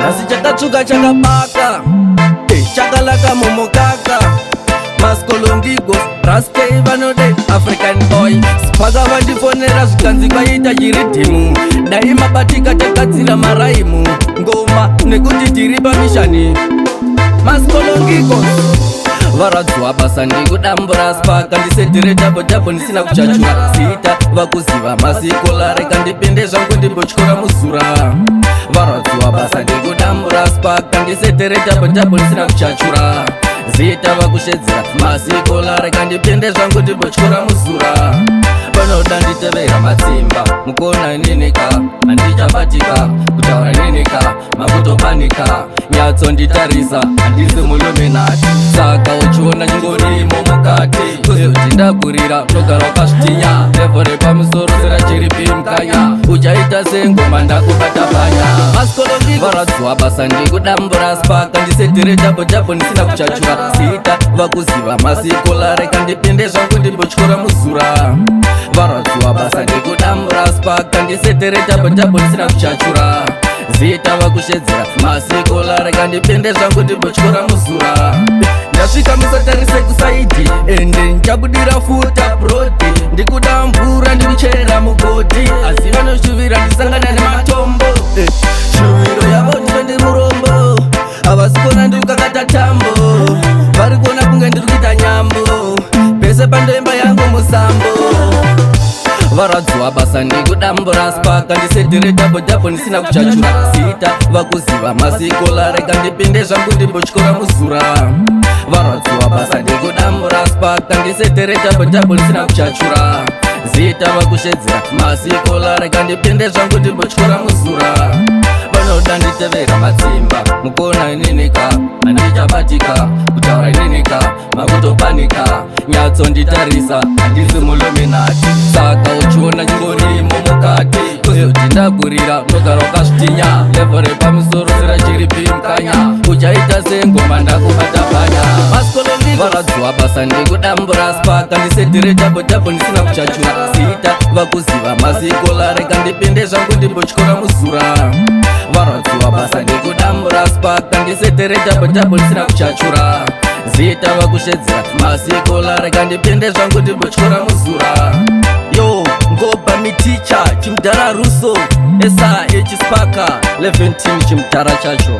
Nhasi chakatsvuka chakabaka, chakalaka mumukaka. Maskolongigos raskei vanode African boy. Spaka vandifonera zvikanzi kwaita chiridhimu. Dai mabatika tagadzira maraimu ngoma nekuti tiri pamishani. Maskolongigos varadzwa basa ndikudambura. Spaka ndisetere double double ndisina kuchachura. Zita vakuziva masikola, rega ndipinde zvangu ndimbotyora muzura. Varadzwa basa ndikudambura. Spaka ndisetere double double ndisina kuchachura. Zita vakushedzera masikola, rega ndipinde zvangu ndimbotyora muzura. Vanoda nditevera matsimba mukona ninika, handichabatika kutaura ninika, makutopanika. Nyatsonditarisa, handisi muIlluminati, saka uchiona chingorimo mukati. Kuzoti ndagurira ndogara wakazvitinya, level repamusoro serachiripi mukanya. Uchaita sengoma ndakubata panya. Varadzwa basa ndikudambura. Spaka ndisetere double double ndisina kuchachura. Zita vakuziva masikola, rega ndipinde zvangu ndimbotyora muzura. Varadzwa basa ndikudambura. Spaka ndisetere double double ndisina kuchachura. Zita vakushedzera masikola, rega ndipinde zvangu ndimbotyora muzura. Ndasvika, musatarise kuside, ende ndichabudira futa brodi. Ndikuda mvura, ndikucherera mugodhi, asi vanoshuvira ndisangana nematombo. Shuviro yavo ndive ndiri murombo. Havasi kuona ndikukakata tambo, vari kuona kunge ndiri kuita nyambo pese pandoimba yangu musambo. Varadzwa basa ndikudambura. Spaka ndisetere double double ndisina kuchachura. Zita vakuziva masikola, rega ndipinde zvangu ndimbotyora muzura. Varadzwa basa ndikudambura. Spaka ndisetere double double ndisina kuchachura. Zita vakushedzera masikola, rega ndipinde zvangu ndimbotyora muzura. Vanoda nditevera matsimba mukona ninika, handichabatika kutaura ninika, makutopanika. Nyatsonditarisa, handisi muIlluminati, saka uchiona chingorimo mukati. Kuzoti ndagurira ndogara wakazvitinya, level repamusoro serachiripi mukanya. Uchaita sengoma ndakubata panya. Varadzwa basa ndikudambura. Spaka ndisetere double double ndisina kuchachura. Zita vakuziva masikola, rega ndipinde zvangu ndimbotyora muzura. Varadzwa basa ndikudambura. Spaka ndisetere double double ndisina kuchachura. Zita vakushedzera masikola, rega ndipinde zvangu ndimbotyora muzura. Yo ngoba miticha chimudhara ruso esa echispaka 11 chimudhara chacho.